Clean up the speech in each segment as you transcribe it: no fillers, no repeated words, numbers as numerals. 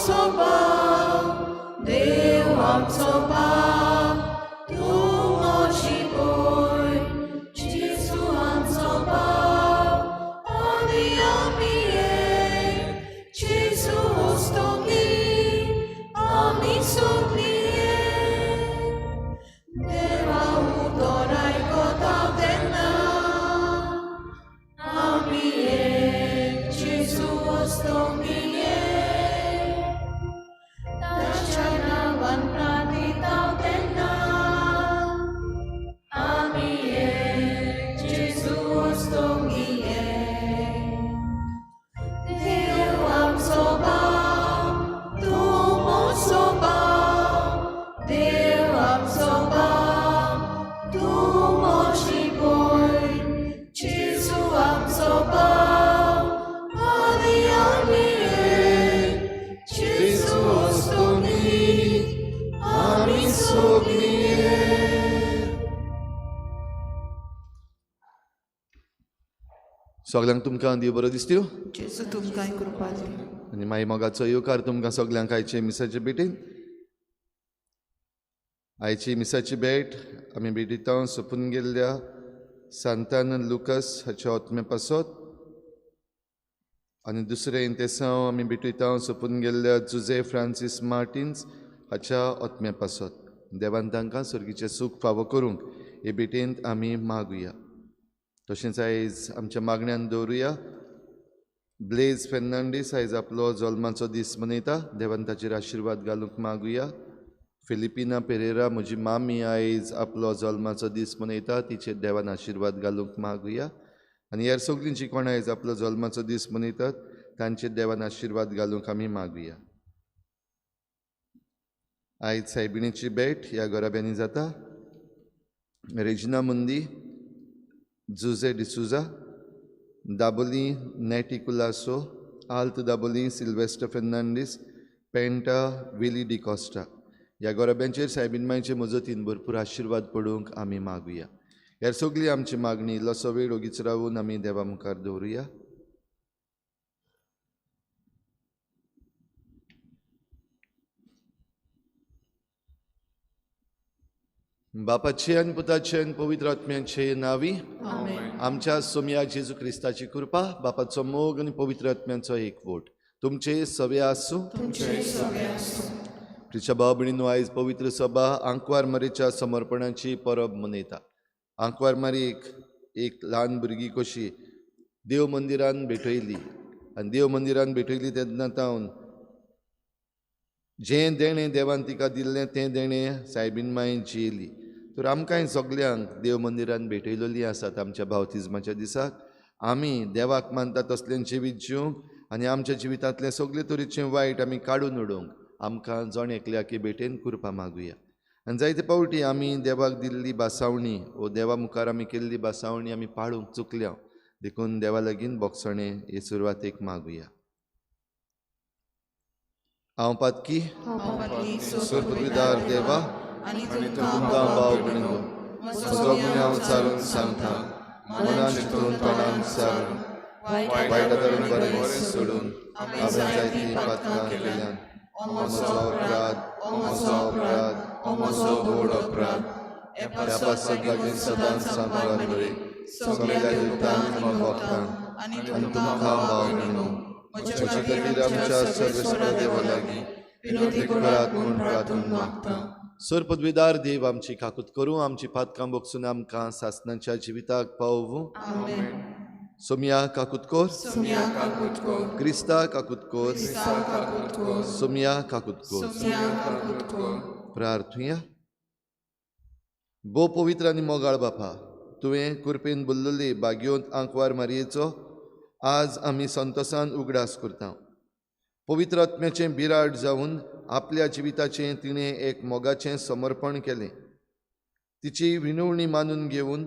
आमचो बाप, देव आमचो बाप, तूं म्हजी भयण, जेजू आमचो बाप, आनी आमी एक, जेजू ओस्तोगी, आमी सगळीं एक. देवा उतर आयकता तेन्ना आमी एक, जेजू ओस्तोगी एक. ताच्या नांवान प्रार्थिता तेन्ना आमी एक, जेजू ओस्तोगी एक. देव आमचो बाप, तूं म्हजो बाप, देव आमचो बाप, तूं म्हजी भयण, जेजू आमचो बाप, आनी आमी एक, जेजू ओस्तोगी, आमी सगळीं एक. सगल्यांक तुमकां देव बरो दिसत्यो. जेजू तुमकां कृपा दी. आनी मागीर मोगाचो येवकार तुमकां सगल्यांक आयचे मिसाचे भेटीन. आयची मिसाची भेट आमी भेटीता सोंपून गेल्ल्या सांतान लुकस हाच्या आत्मे पासत आनी दुसरें इंतेसांव आमी भेटयता सोंपून गेल्ल्या जुजे फ्रांसीस मार्टिन्स हाच्या आत्मे पासत. देवान तांकां सर्गीचें सूख फावो करूंक हे भेटेंत आमी मागुया. तशेंच आयज आमच्या मागण्यान दवरुया ब्लेज फेर्नांडीस आयज आपलो जल्माचो दीस मनयता. देवान ताचेर आशिर्वाद घालूंक मागुया. फिलिपिना पेरेरा म्हजी मामी आयज आपलो जल्माचो दीस मनयता, तिचेर देवान आशिर्वाद घालूंक मागुया. आनी हेर सगळीं जी कोण आयज आपलो जल्माचो दीस मनयतात तांचेर देवान आशिर्वाद घालूंक आमी मागुया. आयज सायबिणीची भेट ह्या घराब्यांनी जाता. रेजिना मुंदी, जुजे डिसुजा, दाबोली नेटी कुलासो, आल्त दाबोली, सिल्वेस्टर फेर्नांडीस, पेंटा विली डिकॉस्टा ह्या गोरब्यांचेर सायबीन मांयचे मजतीन भरपूर आशिर्वाद पडूंक आमी मागुया. ह्या सगळी आमची मागणी इल्लोसो वेळ ओगीच रावून आमी देवा मुखार दवरुया. बापाचे आनी पुताचे आनी पवित्र आत्म्याचे नांवी आमच्या सोमया जेजू क्रिस्ताची कृपा, बापाचो मोग आनी पवित्र आत्म्याचो एकवट तुमचे सवे आसूं. प्रिच्या भाव भयणींनो, आयज पवित्र सभा आंकवार मारीच्या समर्पणाची परब मनयता. आंकवार मारीक एक ल्हान भुरगी कशी देव मंदिरान भेटयली आनी देव मंदिरान भेटयली तेन्ना तावन जें देणें देवान तिका दिल्लें तें देणें सायबीन मांयन जियेली. तर आमकांय सगल्यांक देव मंदिरान भेटयलेली आसात. आमच्या बावतिज्माच्या दिसाक आमी देवाक मानता तसलें जिवीत जिवंक आनी आमच्या जिवितांतलें सगळे तरेचें वायट आमी काडून उडोवंक आमकां जण एकल्याक भेटेन कृपा मागुया. आनी जायते फावटी आमी देवाक दिल्ली बासावणी वो देवा मुखार आमी केल्ली बासावणी आमी पाळूंक चुकल्या, देखून देवा लागीं बोगसणें हे सुरवातेक मागुया. हांव पातकी सोरपविदार देवा, तुमकां भाव भयणींनो म्हजो गुन्यांव सारून सांगता, मनान चिंतून तोंडान सारून वायट धरून बरें सोडून हांवें जायतीं पातकां केल्यान. म्हजो अपराध, म्हजो अपराध, म्हजो व्हड अपराध. ह्या पासत लागीं सदांच सांबार बरी सगळ्या दुतांक भोगतां आनी तुमकां भाव भयणींनो म्हजे खातीर आमच्या सर्वेस्पर देवा लागीं विनोदी करात म्हूण प्रार्थना मागता. सर पदवीदार देव आमची काकूत करूं, आमची पातकां बोगसून आमकां सासनाच्या जिविताक पावोवं. सोमया काकूत कोर, क्रिस्ता काकूत कोर, सोमया काकूत कोर. प्रार्थुया. भोव पवित्र आनी मोगाळ बापा, तुवें कुरपेन बोल्लोली बागयोंत आंकवार मारयेचो आज आमी संतोसान उगडास करता. पवित्र आत्म्याचें बिराड जावन आपल्या जिविताचें तिणें एक मोगाचें समर्पण केलें. तिची विनवणी मानून घेवन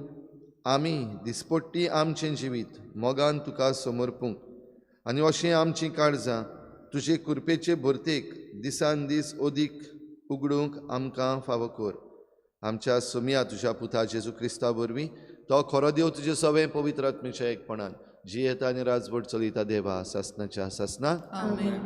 आमी दिसपट्टी आमचें जिवीत मोगान तुका समर्पूंक आनी अशें आमचीं काळजां तुजे कुरपेचे भरतेक दिसान दीस अदीक उगडूंक आमकां फावो कर. आमच्या सोमया तुज्या पुता जेजू क्रिस्ता वरवीं, तो खरो देव तुजे सवें पवित्र आत्म्याच्या एकपणान जियेता आनी राजवट चलयता देवा सासनाच्या सासना. आमेन.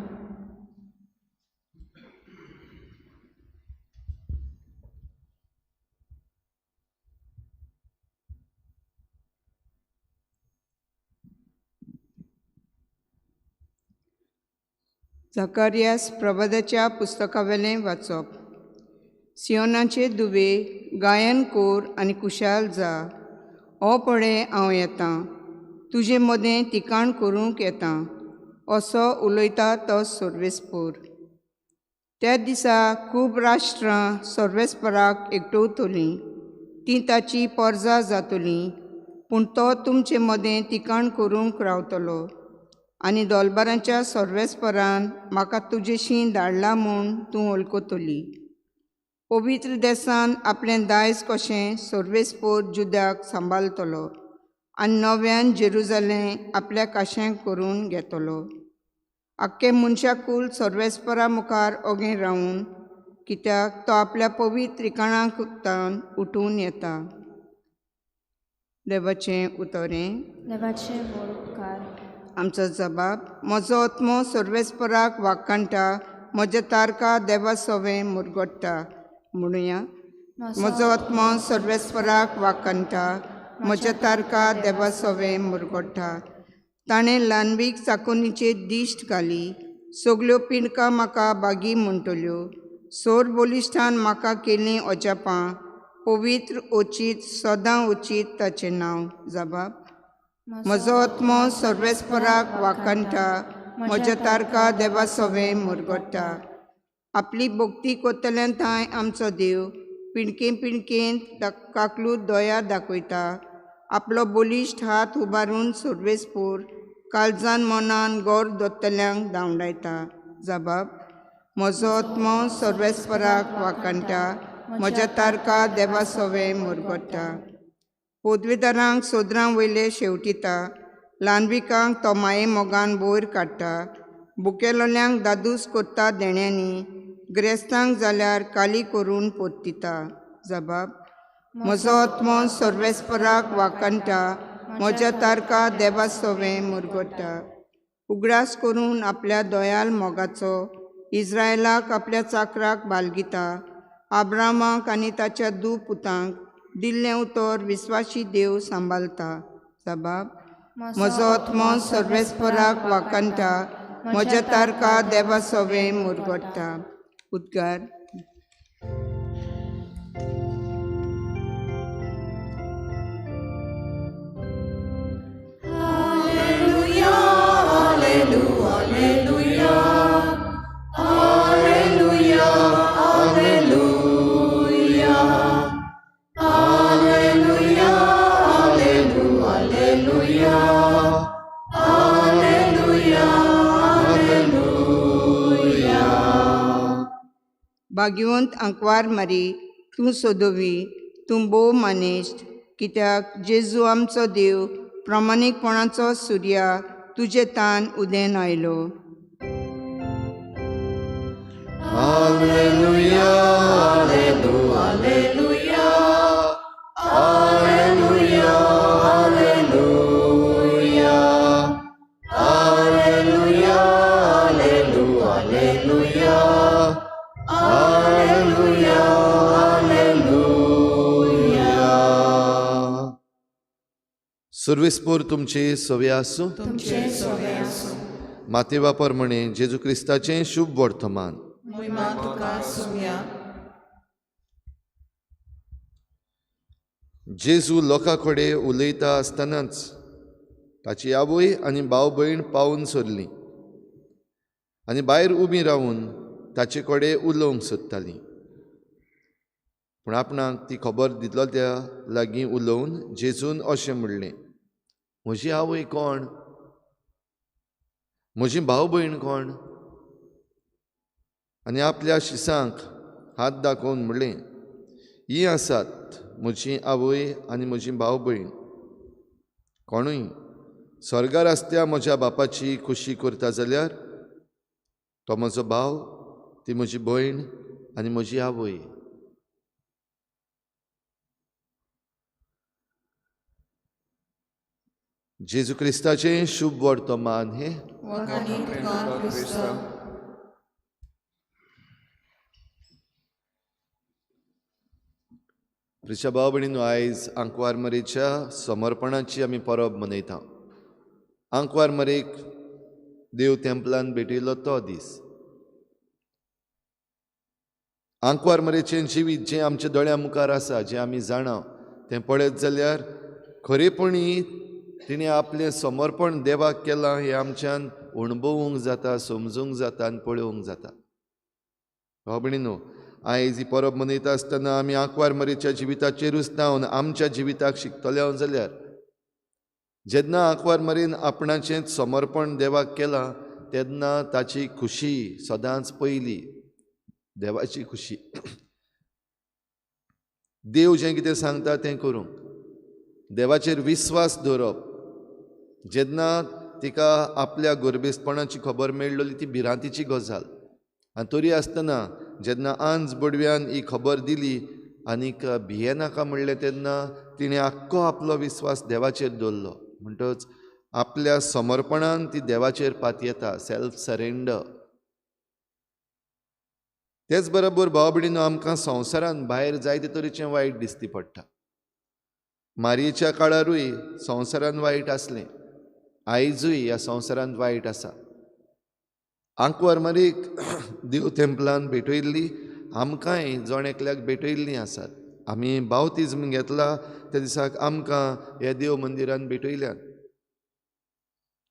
जाकारियास प्रबोधाच्या पुस्तकावेलें वाचप. सियोनाचे दुवे गायन कोर आनी कुशाल जा. ओ पळे हांव येतां, तुजे मदें तिकाण करूंक येता, असो उलयता तो सर्वेस्पोर. त्या दिसा खूब राष्ट्रां सर्वेस्पराक एकटवतलीं, तीं ताची परजा जातली, पूण तो तुमचे मदें तिकाण करूंक रावतलो. आनी दोलबारांच्या सर्वेस्परान म्हाका तुजेशी धाडला म्हूण तूं वळखतली. पवित्र देसान आपलें दायज कशें सर्वेस्पोर जुद्याक सांबाळटलो आनी नव्यान जेरुजालें आपल्या काशें करून घेतलो. आख्खें मनशाकूल सर्वेस्परा मुखार ओगें रावून, कित्याक तो आपल्या पवित्र रिकाणाक तावन उठून येता. देवाचें उतरें. देवाचे व्हड उपकार. आमचो जबाब. म्हजो आत्मो सर्वेस्पराक वाखाणटा, म्हज्या तारका देवा सोवें मुरगोट्टा. म्हणुया. म्हजो आत्मो सर्वेस्पराक वाखाणटा, म्हज्या तारका देवा सोवें मुरगोट्टा. ताणें ल्हानवीक चाकोनीचेर दिश्ट घाली, सगल्यो पिंडकां म्हाका बागी म्हणटल्यो. सोर बलिश्ठान म्हाका केलीं अजापां, पवित्र ओचीत सदां ओचीत ताचें नांव. जबाब. म्हजो आत्मो सर्वेस्पराक वाखाणटा, म्हज्या तारका देवा सोवें मुरगोट्टा. आपली भक्ती करतल्यान थंय आमचो देव पिणके पिणकेंत काकलूत दया दाखयता. आपलो बलिश्ठ हात उबारून सर्वेस्पोर काळजान मनान गोर दोत्तल्यांक धांवडायता. जबाब. म्हजो आत्मो सर्वेस्पराक वाखाणटा, म्हज्या तारका देवा सोवें मुरगोट्टा. पोदवेदारांक सोदरां वयले शेवटिता, ल्हानविकांक तो माये मोगान वयर काडटा. बुकेलोल्यांक दादूस करता देण्यांनी, ग्रेस्तांक जाल्यार काली करून पोत्तिता. जबाब. म्हजो आत्मो सर्वेस्पराक वाखाणटा, म्हज्या तारका देवा सोवें मुरगोट्टा. उगडास करून आपल्या दयाल मोगाचो इस्रायलाक आपल्या चाकराक बालगिता. आब्रामाक आनी ताच्या दू पुतांक दिल्लें उतर विस्वाशी देव सांबाळता. जबाब. म्हजो आत्मो सर्वेस्पराक वाखाणटा, म्हज्या तारका देवा सोवें मुरगोट्टा. उद्गार. भाग्यवंत आंकवार मारी, तूं सोदोवी, तूं भोव मानेश्ट, कित्याक जेजू आमचो देव प्रामाणीकपणाचो सुर्या तुजे तान उदेन आयलो. Hallelujah, hallelujah, hallelujah, hallelujah, hallelujah, hallelujah, hallelujah, hallelujah. सर्वेस्पोर तुमचे सवे आसूं. तुमचे सोवे आसूं. मातेवा प्रमाणे जेजू क्रिस्ताचें शुभ वर्तमान. मोहिमा तुका सुम्या. जेजू लोकां कडेन उलयता आसतनाच ताची आवय आनी भाव भयण पावून सरलीं आनी भायर उबी रावून ताचे कडेन उलोवंक सोदतालीं. पूण आपणाक ती खबर दितलो त्या लागीं उलोवन जेजून अशें म्हणलें, म्हजी आवय कोण, म्हजी भाव भयण कोण? आनी आपल्या शिसांक हात दाखोवन म्हणलें, हीं आसात म्हजी आवय आनी म्हजी भाव भयण. कोणूय स्वर्गार आसत्या म्हज्या बापाची खुशी करता जाल्यार तो म्हजो भाव, ती म्हजी भयण आनी म्हजी आवय. जेजू क्रिस्ताचें शुभ वर्तमान हें. प्रिच्या भाव भयणीनो, आयज आंकवार मरेच्या समर्पणाची आमी परब मनयता. आंकवार मरेक देव तेंपलान भेटयलो तो दीस. आंकवार मरेचें जिवीत जें आमच्या दोळ्यां मुखार आसा, जें आमी जाणा, तें पळयत जाल्यार खरेपणी तिणें आपलें समर्पण देवाक केलां हें आमच्यान अणभवूंक जाता, समजूंक जाता आनी पळोवंक जाता. भाव भयणीनो, आयज ही परब मनयता आसतना आमी आंकवार मरेच्या जिविताचेरूच जावन आमच्या जिविताक शिकतले जाल्यार जेन्ना आंकवार मरेन आपणाचें समर्पण देवाक केलां तेन्ना ताची खुशी सदांच पयली देवाची खुशी. देव जें कितें सांगता तें करूंक, देवाचेर विस्वास दवरप. जेन्ना तिका आपल्या गोरबेसपणाची खबर मेळ्ळी ती भिरांतीची गजाल, आनी तरी आसतना जेन्ना आंज बडव्यान ही खबर दिली आनीक भियेनाका म्हणलें तेन्ना तिणें आख्खो आपलो विस्वास देवाचेर दवरलो. म्हणटच आपल्या समर्पणान ती देवाचेर पातयेता, सेल्फ सरेंडर. तेच बरोबर भाव भयणीनो, आमकां संवसारान भायर जायते तरेचें वायट दिसती पडटा. मारयेच्या काळारूय संवसारान वायट आसलें, आयजूय ह्या संवसारांत वायट आसा. आंकवार मारीक देव तेंपलान भेटयल्ली, आमकांय जण एकल्याक भेटयल्लीं आसात. आमी बावतिज्म घेतला त्या दिसाक आमकां ह्या देव मंदिरान भेटयल्यात.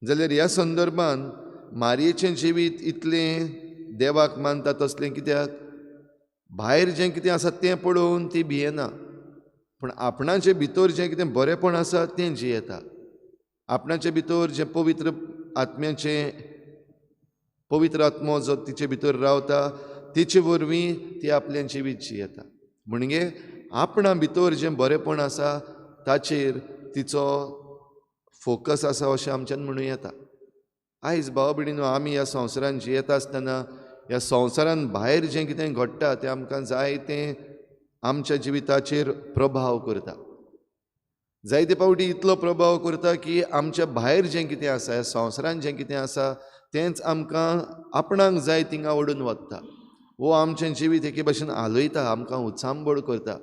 जाल्यार ह्या संदर्भान मारयेचें जिवीत इतलें देवाक मानता तसलें कित्याक, भायर जें कितें आसा तें पळोवन ती भियेना, पूण आपणाचे भितर जें कितें बरेंपण आसा तें जियेता. आपणाचे भितर जें पवित्र आत्म्याचें, पवित्र आत्मो जो तिचे भितर रावता तिचे वरवीं ती आपलें जिवीत जियेता. म्हणजे आपणा भितर जें बरेंपण आसा ताचेर तिचो फोकस आसा अशें आमच्यान म्हणूं येता. आयज भाव भयणीनो, आमी ह्या संवसारान जियेता आसतना ह्या संवसारान भायर जें कितें घडटा तें आमकां जायतें आमच्या जिविताचेर प्रभाव करता. जायते फावटी इतलो प्रभाव करता की आमच्या भायर जें कितें आसा, ह्या संवसारान जें कितें आसा तेंच आमकां आपणाक जाय थिंगा ओडून वता, वो आमचें जिवीत एके भाशेन हालयता, आमकां उचांबळ करता.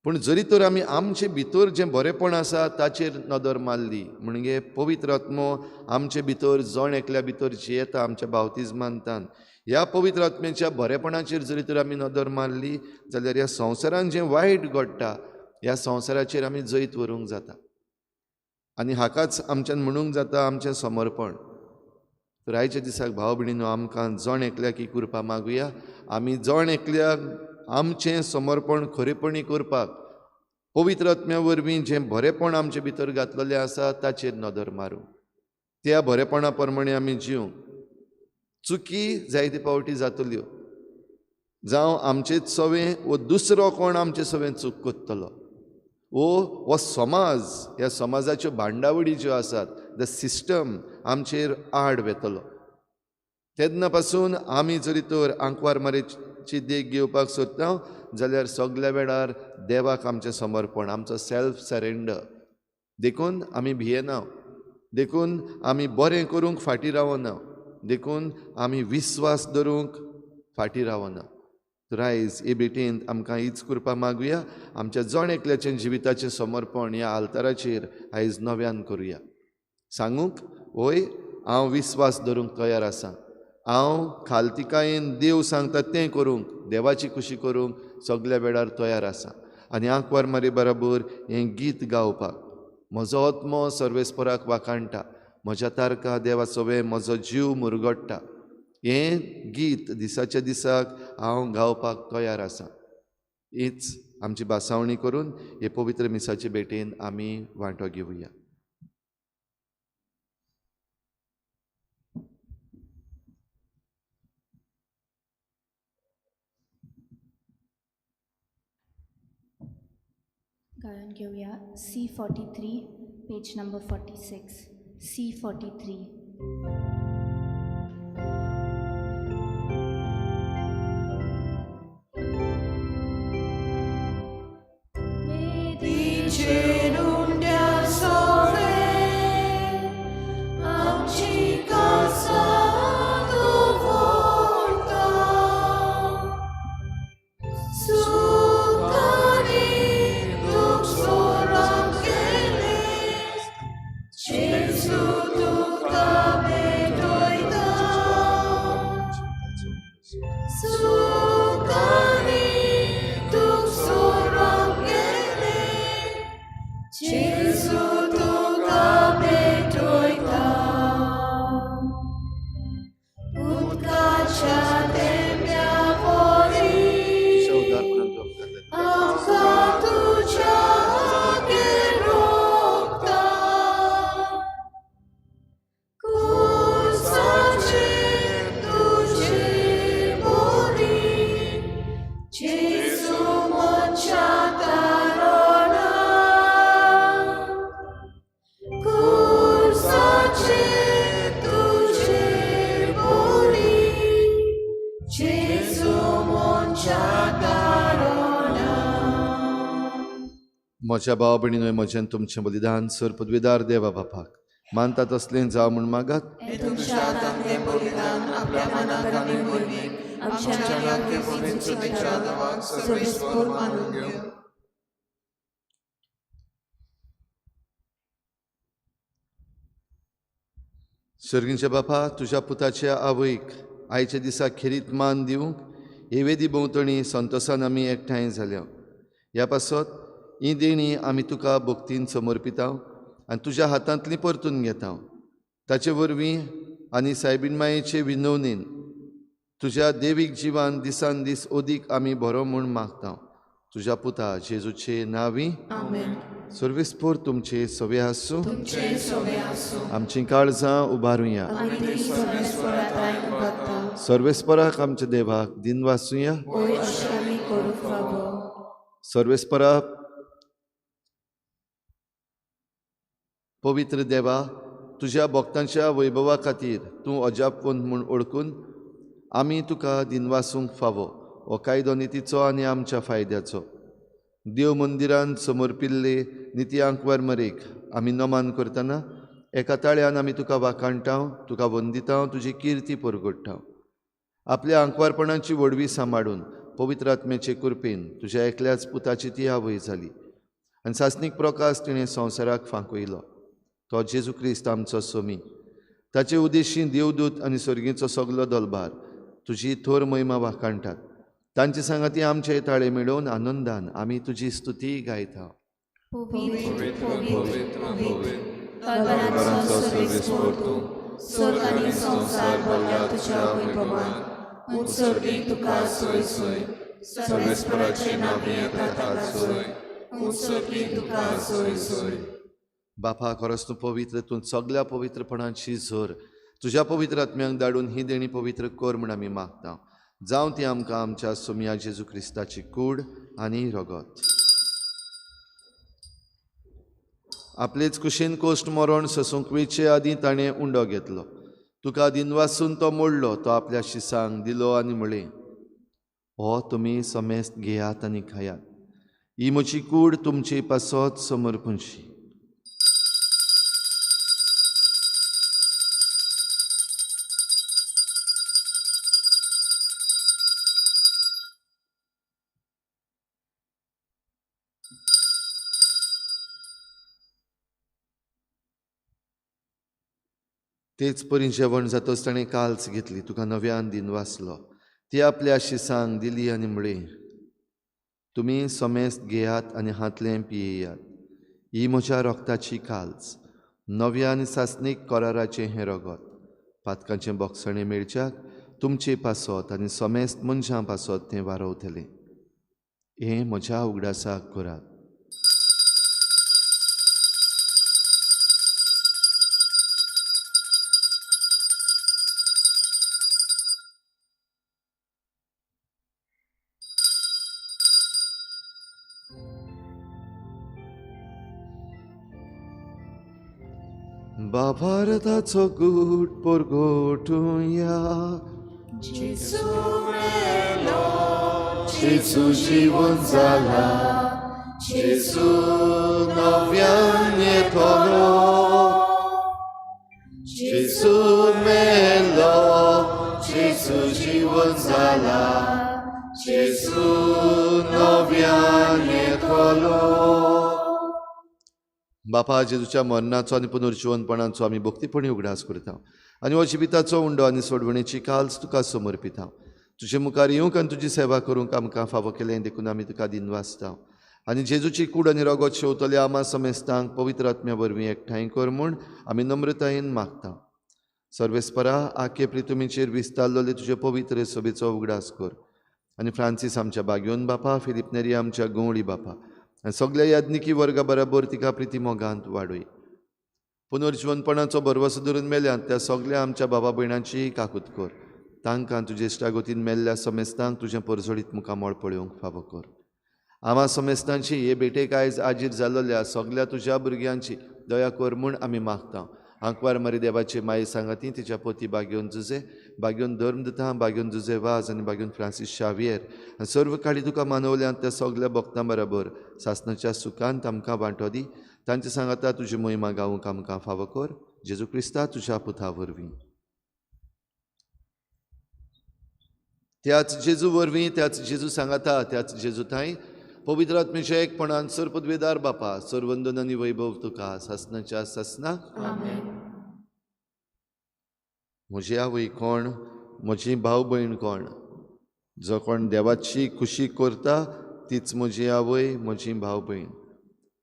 पूण जरी तर आमी आमचे भितर जें बरेंपण आसा ताचेर नदर मारली, म्हणजे पवित्र आत्मो आमचे भितर जण एकल्या भितर जियेता आमच्या बावतिज्मांतान, ह्या पवित्र आत्म्याच्या बरेपणाचेर जरी तर आमी नदर मारली जाल्यार ह्या संवसारान जें वायट घडटा ह्या संवसाराचेर आमी जैत व्हरूंक जाता. आनी हाकाच आमच्यान म्हणूंक जाता आमचें समर्पण. तर आयच्या दिसाक भाव भयणीनो, आमकां जण एकल्याक ही कृपा मागुया, आमी जण एकल्याक आमचें समर्पण खरेपणी करपाक पवित्र आत्म्या वरवीं जें बरेंपण आमचे भितर घातलेलें आसा ताचेर नदर मारूं, त्या बरेपणा प्रमाणे आमी जिवंक. चुकी जायते फावटी जातल्यो, जावं आमचेच सवें वो दुसरो कोण आमचे सवें चूक करतलो, वो हो समाज, ह्या समाजाच्यो बांदावळी ज्यो आसात, the system आमचेर आड वेतलो. तेन्ना पासून आमी जरी तर आंकवार मारेची देख घेवपाक सोदता जाल्यार सगल्या वेळार देवाक आमचें समर्पण, आमचो सेल्फ सरेंडर. देखून आमी भियेना, देखून आमी बरें करूंक फाटीं रावना, देखून आमी विस्वास दवरूंक फाटीं रावना. तर आयज हे भेटेंत आमकां हीच कृपा मागुया, आमच्या जण एकल्याचें जिविताचें समर्पण ह्या आल्ताराचेर आयज नव्यान करुया. सांगूंक वय, हांव विस्वास दवरूंक तयार आसा, हांव खालतिकायेन देव सांगता तें करूंक, देवाची खुशी करूंक सगल्या वेळार तयार आसा. आनी आंकवार मारी बराबर हें गीत गावपाक, म्हजो आत्मो सर्वेस्पराक वाखाणटा, म्हज्या तारका देवा सवें म्हजो जीव मुरगडटा, हें गीत दिसाच्या दिसाक हांव गावपाक तयार आसा. हीच आमची भासावणी करून हे पवित्र मिसाचे भेटेन आमी वांटो घेवया. गायन घेवया C43, page number 46, C43. Gesù tu म्हज्या भाव भयणीनो, म्हजें तुमचें बलिदान सर पदवीदार देवा बापाक मानता तसलें जावं म्हूण मागात। तुमच्या हातांतलें बलिदान आपल्या मनाक आनी मोहिमेक आमच्या आनी पवित्रतेच्या नांवाक सर्वेस्पर मानून घेवं। सर्गींच्या बापा, तुज्या पुताच्या आवयक आयच्या दिसा खेरीत मान दिवंक हे वेदी भोंवतणी संतोसान आमी एकठांय जाल्या। ह्या पासत ही देणी आमी तुका भक्तीन समर्पिता आनी तुज्या हातांतली परतून घेता। ताचे वरवीं आनी सायबीण मायेचे विनवणेन तुज्या देवीक जिवान दिसान दीस अदीक आमी बरो म्हूण मागता। तुज्या पुता जेजूचे नांवी आमेन। सर्वेस्पर तुमचे सवे आसूं। आमचीं काळजां उबारुया। सर्वेस्पराक आमच्या देवाक दिनवासुया। सर्वेस्परा पवित्र देवा, तुज्या भक्तांच्या वैभवा खातीर तूं अजापवंत म्हूण ओळखून आमी तुका दिनवासूंक फावो हो कायदो नितीचो आनी आमच्या फायद्याचो। देव मंदिरान समर्पिल्ले निती आंकवार मरेक आमी नमन करतना एका ताळ्यान आमी तुका वाखाणटा, तुका वंदिता, तुजी किर्ती परगट्टा। आपल्या आंकवारपणाची व्हडवी सांबाळून पवित्र आत्म्याचे कृपेन तुज्या एकल्याच पुताची ती आवय जाली आनी सासणीक प्रकाश तिणें संवसाराक फांकयलो। तो जेजू क्रिस्त आमचो सोमी। ताचे उद्देशी देवदूत आनी सर्गीचो सगलो दलबार तुजी थोर महिमा वाखाणटात। तांचे सांगाती आमचे ताळे मेळोवन आनंदान आमी तुजी स्तुती गायता। बापा, खरोच तूं पवित्र, तूं सगल्या पवित्रपणाची झर। तुज्या पवित्र आत्म्यांक धाडून ही देणी पवित्र कर म्हूण आमी मागता। जावं ती आमकां आमच्या सोमया जेजू क्रिस्ताची कूड आनी रगत। आपलेच कुशीन कोश्ट मरण ससूंक वेचे आदीं ताणें उंडो घेतलो। तुका दिनवासून तो मोडलो, तो आपल्या शिसांक दिलो आनी म्हळें, हो तुमी समेस्त घेयात आनी खायात, ही म्हजी कूड तुमचे पासत समर्पणशी। तेच परी जेवण जातच ताणें काल्स घेतली, तुका नव्यान दिनवासलो, ती आपल्या शिसांक दिली आनी म्हळें, तुमी समेस्त घेयात आनी हांतलें पियेयात, ही म्हज्या रगताची काल्स, नव्या आनी सासणीक कराराचें हें रगत, पातकांचें बोगसणें मेळच्याक तुमचे पासत आनी समेस्त मनशां पासत तें वारवतलें। हें म्हज्या उगडासाक करात। बाभारताचो गूट परगटुया, जेजू मेलो, जेजू जिवन जाला, जेजू नव्यान येतलो, जेजू मेलो, जेजू जिवन जाला, जेजू नव्यान येतलो। बापा, जेजूच्या मरणाचो आनी पुनर्जिवनपणाचो आमी भक्तीपणी उगडास करता आनी हो जिविताचो उंडो आनी सोडवणेची काल्स तुका समर्पिता। तुजे मुखार येवंक आनी तुजी सेवा करूंक आमकां फावो केलें देखून आमी तुका दिनवासता आनी जेजूची कूड आनी रगत शेवतले आमा समेस्तांक पवित्र आत्म्या वरवीं एकठांय कर म्हूण आमी नम्रतायेन मागता। सर्वेस्परा, आखे प्रितुमीचेर विस्तारलेले तुजे पवित्र सभेचो उगडास कर आनी फ्रांसीस आमच्या बाग्योन बापा, फिलीप नेरी आमच्या गंवळी बापा आनी सगल्या याज्ञिकी वर्गा बराबर तिका प्रिती मोगांत वाडय। पुनर्जिवनपणाचो भरवसो धरून मेल्यात त्या सगल्या आमच्या बाबा भयणांची काकूत कर। तांकां तुजे इश्टागतीन मेल्ल्या समेस्तांक तुजें परजळीत मुखामळ पळोवंक फावो कर। आमा समेस्तांची हे भेटेक आयज आजीर जाल्ल्या सगल्या तुज्या भुरग्यांची दया कर म्हूण आमी मागता आंकवार मारी देवाचे माये सांगाती तिच्या पोती बागेवन जुजे, बागेवन धर्म दिता, बागेवन जुजे वाज आनी बागेवन फ्रांसीस शावियर आनी सर्व काळी तुका मानवल्यात त्या सगल्या भक्तां बराबर सासणाच्या सुखांत आमकां वांटो दी. तांचे सांगाता तुजी मोहिमा गावूंक आमकां फावो कर, जेजू क्रिस्ता तुज्या पुता वरवीं. त्याच जेजू वरवीं, त्याच जेजू सांगाता, त्याच जेजू थांय पवित्र आत्म्याच्या एकपणान सर पदवेदार बापा, सरवंदन आनी वैभव तुका सासणाच्या सासना. म्हजी आवय कोण, म्हजी भाव भयण कोण? जो कोण देवाची खुशी करता तीच म्हजी आवय, म्हजी भाव भयण.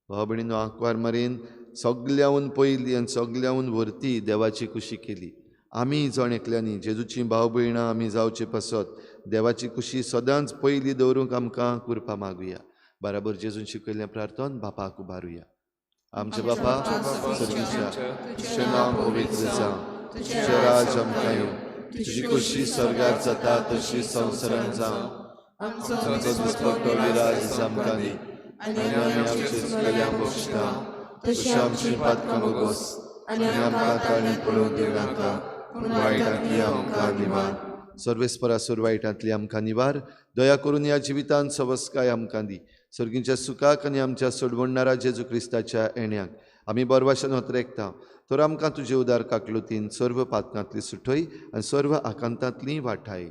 भाव भयणीनो, आंकवार मारीन सगल्याहून पयली आनी सगल्याहून व्हरती देवाची खुशी केली. आमी जण एकल्यांनी जेजूची भाव भयणां आमी जावचे पासत देवाची खुशी सदांच पयली दवरूंक आमकां कृपा मागुया. बराबर जेजून शिकयल्लें प्रार्थन बापाक उबारुया. आमचे बापा सर्गीच्या, तुजें नांव पवित्र जावं, तुजें राज आमकां येवं, तुजी खुशी स्वर्गार जाता तशी संवसारांत जावं. आमचो दिसपट्टो विराज आमकां दी आनी आमी आमचे चुकलेल्यांक बक्षता तशी आमची पातकां भोगोस आनी आमकां ताळणी पडूंक दिवं नाका, पूण वायटांतली आमकां निवार. सर्वेस्परासूर वायटांतली आमकां निवार. दया करून ह्या जिवितांत सवस्काय आमकां दी. सर्गीच्या सुखाक आनी आमच्या सोडवणणारा जेजू क्रिस्ताच्या येण्याक आमी बरवाशान होतरेकता. तर आमकां तुजे उदार काकलुतीन सर्व पातकांतली सुटय आनी सर्व आकांतांतली वाठाय.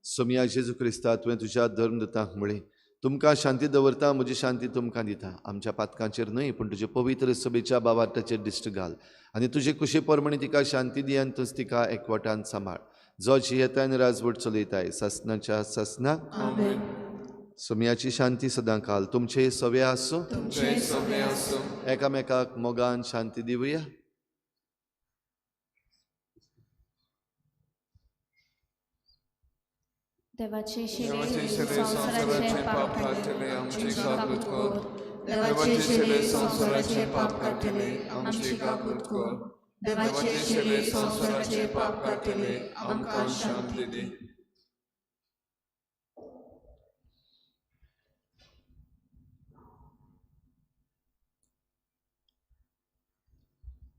सोमया जेजू क्रिस्ता, तुवें तुज्या धर्मदूतांक म्हळें, तुमकां शांती दवरता, म्हजी शांती तुमकां दिता. आमच्या पातकांचेर न्हय पूण तुजे पवित्र सभेच्या बावार्थाचेर दिश्ट घाल आनी तुजे कुशे प्रमाणे तिका शांती दी आनी तूंच तिका एकवटान सांबाळ, जो जियेता आनी राजवट चलयताय सासणाच्या सासना. सोमयाची शांती सदां काल तुमचे सवे आसूं. एकामेकाक मोगान शांती दिवया. देवाचे देवाचे शरीर संवसाराचे पाप काडटले, आमची काकूत कर. देवाचे शरीर संवसाराचे पाप काडटले, आमची काकूत कर. देवाचे शरीर संवसाराचे पाप काडटले, आमकां शांती दी.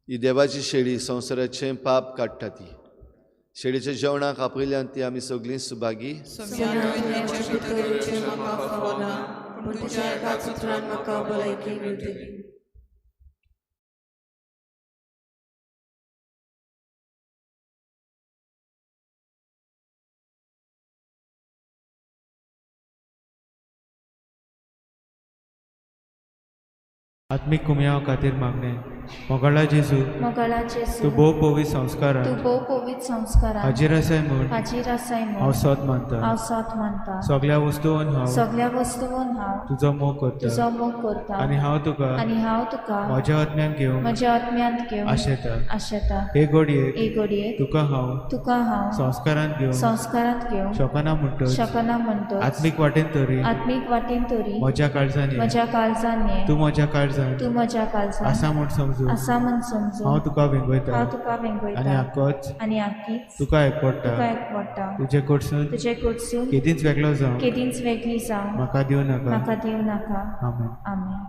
ही देवाची शेळी संवसाराचें पाप काडटा. ती शेळीच्या जेवणाक आपयल्यान ती आमी सगळीं सुभागी. आत्मीक कुमयाव खातीर मागणें. मोगाळा जेजू, मोगाळा जेजू, तूं भोव पवित्र संस्कारान तूं भोव पवित्र संस्कारान हाजीर आसाय म्हूण हाजीर आसाय म्हूण हांव सोद मानता. हांव सोद मानता. सगल्या वस्तून हांव सगल्या वस्तून हांव तुजो मोग करता तुजो मोग करता आनी हांव तुका आनी हांव तुका म्हज्या आत्म्यान घेवंक म्हज्या आत्म्यांत घेवंक आशेता. आशेता. हे घडयेक हे घडयेक तुका हांव तुका हांव संस्कारांत घेवंक संस्कारांत घेवंक शकना म्हणटच शकना म्हणटच आत्मीक वाटेन तरी आत्मीक वाटेन तरी म्हज्या काळजान ये. म्हज्या काळजान ये. तूं म्हज्या काळजान तूं म्हज्या काळजान आसा म्हूण समजून आसा म्हूण समजून हांव तुका वेंगयता हांव तुका वेंगयता आनी आकोच आनी आकीच तुका एकवडटा. तुका एकवडटा. तुजे कडसून तुजे कडसून केदींच वेगळो जावं केदींच वेगळी जावं म्हाका दिवं नाका. म्हाका दिवं नाका. आमेन. आमेन.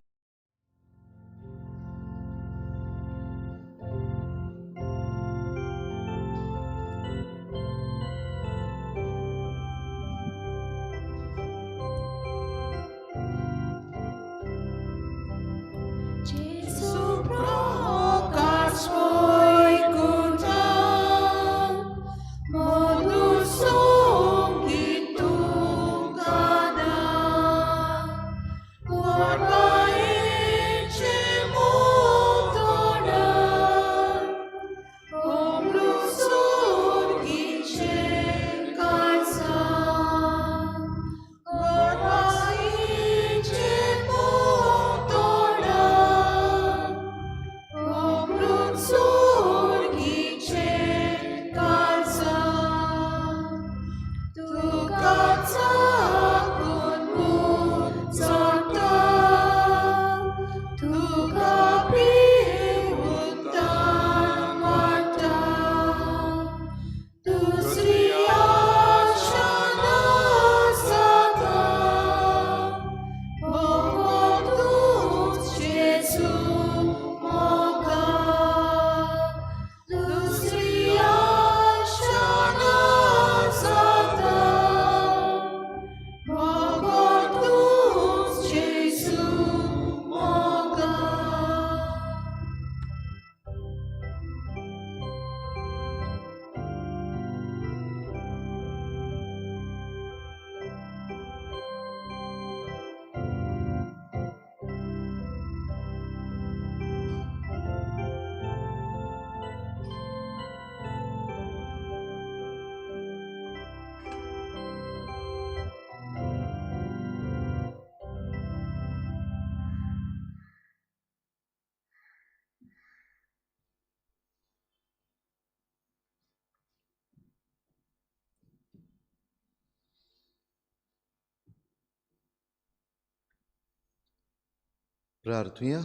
प्रार्थुया.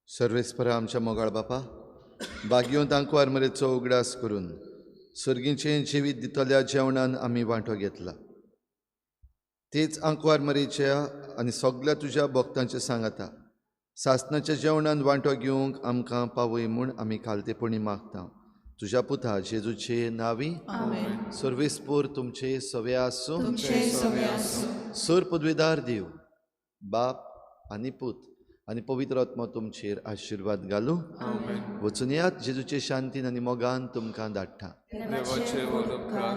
सर्वेस्परा आमच्या मोगाळ बापा, भाग्योंत आंकवार मरेचो उगडास करून सर्गीचें जिवीत दितल्या जेवणान आमी वांटो घेतला. तेच आंकवार मरेच्या आनी सगल्या तुज्या भक्तांचें सांगाता सासणाच्या जेवणान वांटो घेवंक आमकां पावय म्हूण आमी खालतेपणी मागता. तुज्या पुता जेजूचे नांवी. सर्वेस्पोर तुमचे सवे आसूं. सर पदवेदार देव बाप आनी पूत आनी पवित्र आत्मो तुमचेर आशिर्वाद घालूं. वचून यात जेजूचे शांतीन आनी मोगान तुमकां धाडटा. देवाचे व्हड उपकार.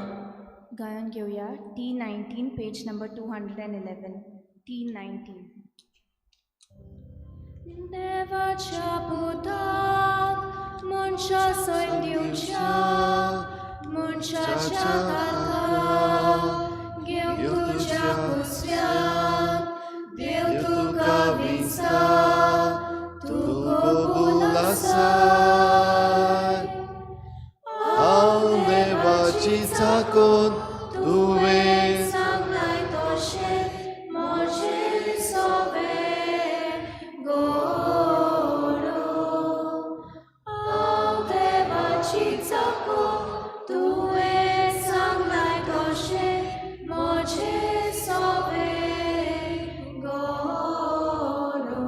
गायन घेवया T19 page number 211. T19. देवाच्या पुताक मनशा सैम दिवच्या मनशाच्या ताका घेवंक तुज्या कुसव्याक देव तुका विंचता तूं कबूल आसाय. हांव देवाची चाकून तुवें सांगलाय तशें म्हजें सगळें घडो. हांव देवाची चाकून तुवें सांगलाय तशें म्हजें सगळें घडो.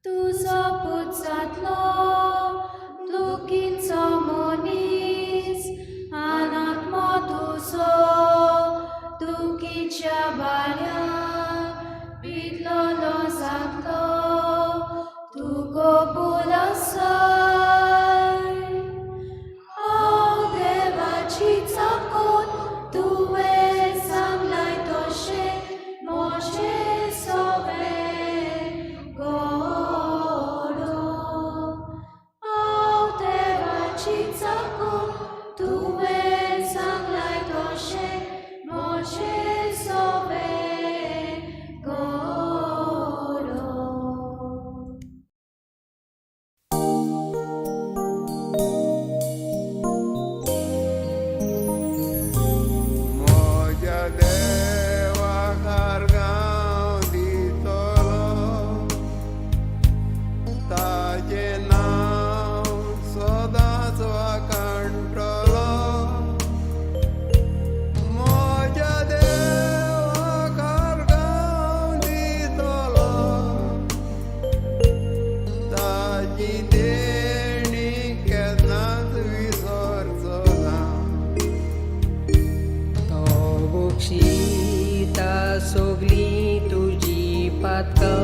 तुजो पूत जातलो दुखीचो मनीस आनात्मो तुजो दुखीच्या बाऱ्यान पितलोलो जातलो तूं कबूल आसाय. हांव देवाची चाकून तुवें सांगलाय तशें म्हजें सगळें घडो. हांव देवाची चाकून तुवें सांगलाय तशें म्हजें सगळें घडो. म्हज्या देवाक आर्गां दितलो, ताजें नांव सदांच वाखाणटलो. म्हज्या देवाक आर्गां दितलो, ताजी देणी केन्नाच विसरचो ना. तो बक्षिता सगलीं तुजी पातकां.